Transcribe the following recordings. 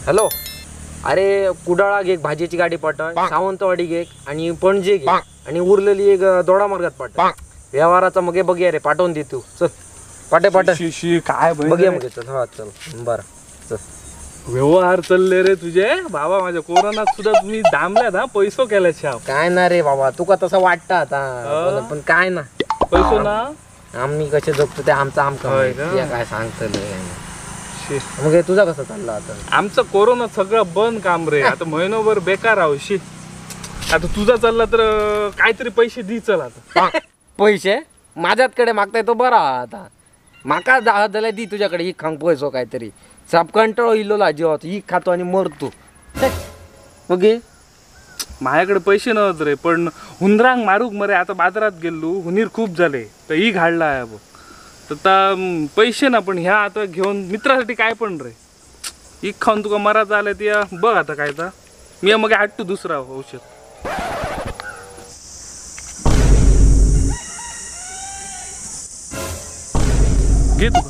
Hello, अरे कुडाळा घे भाजीची गाडी पाठव, सावंतवाडी घे आणि पणजे घे आणि उरलेली एक दोडामार्गात पाठव. व्यवहाराचा मग बघूया रे, पाठवून दे तू. चल पाटे पाठ काय बघूया मग. चल हा चल बरं चल. व्यवहार चालले रे तुझे बाबा, माझ्या कोरोनात सुद्धा तुम्ही दामल्यात हा, पैसो केला शाव. काय ना रे बाबा, तुका तसं वाटतं आता पण काय ना पैसो ना, आम्ही कसे जगतो ते आमचं आमका काय सांगतलं. मग तुझा कसं चाललं आता? आमचं कोरोना सगळं बंद काम रे, आता महिनोभर बेकार आहो शी. आता तुझा चालला तर काहीतरी पैसे दि चल आता. पैसे माझ्याकडे मागताय तो बरा, आता माका जाल्यार दी तुझ्याकडे एक खांग पैसो काहीतरी. साप कंटाळो इल्लो जीवाचो, एक खातो आणि मरतो. मग माझ्याकडे पैसे नव्हते रे, पण हुंदरांग मारूक मरे आता बाजारात गेलो, हुनीर खूप झाले तर ई घाडला आहे बघ. तर पैसे ना पण ह्या आता घेऊन मित्रासाठी काय पण रे, एक खाऊन तुका मरायचं आलं ते बघ आता काय. तर मी मग हाडतो दुसरा औषध. घे तुका.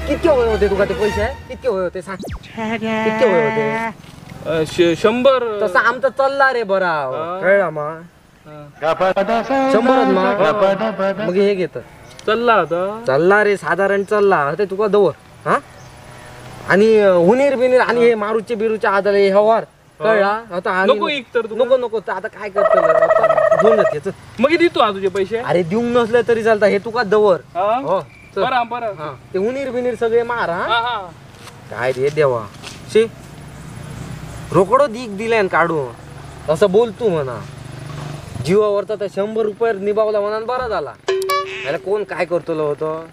कितके होय होते तुका ते पैसे? कितके होय होते सांग, कितके होय होते? 100. तसं आमचं चालला रे बरा, कळला मा? 100 मा. मग हे घेत चालला आता, चालला रे साधारण चालला ते तुका दवर. हा आणि हुनीर बिनीर आणि हे मारूचे बिरूचे आदले व्यवहार कळला आता. नको एक तर नको नको आता काय करतो घेऊन जाते. मग देतो तुझे पैसे. अरे देऊन नसले तरी चालता, हे तुका दवर. हो बरं बरं, ते हुनीर बिनीर सगळे मार. हा काय रे देवा, शी रोकडो दीक दिल्यान काढू असं बोलतो म्हणा. जीवावरचा तर 100 रुपये निभावला म्हणा बरा झाला. याला कोण काय करतलो होतं.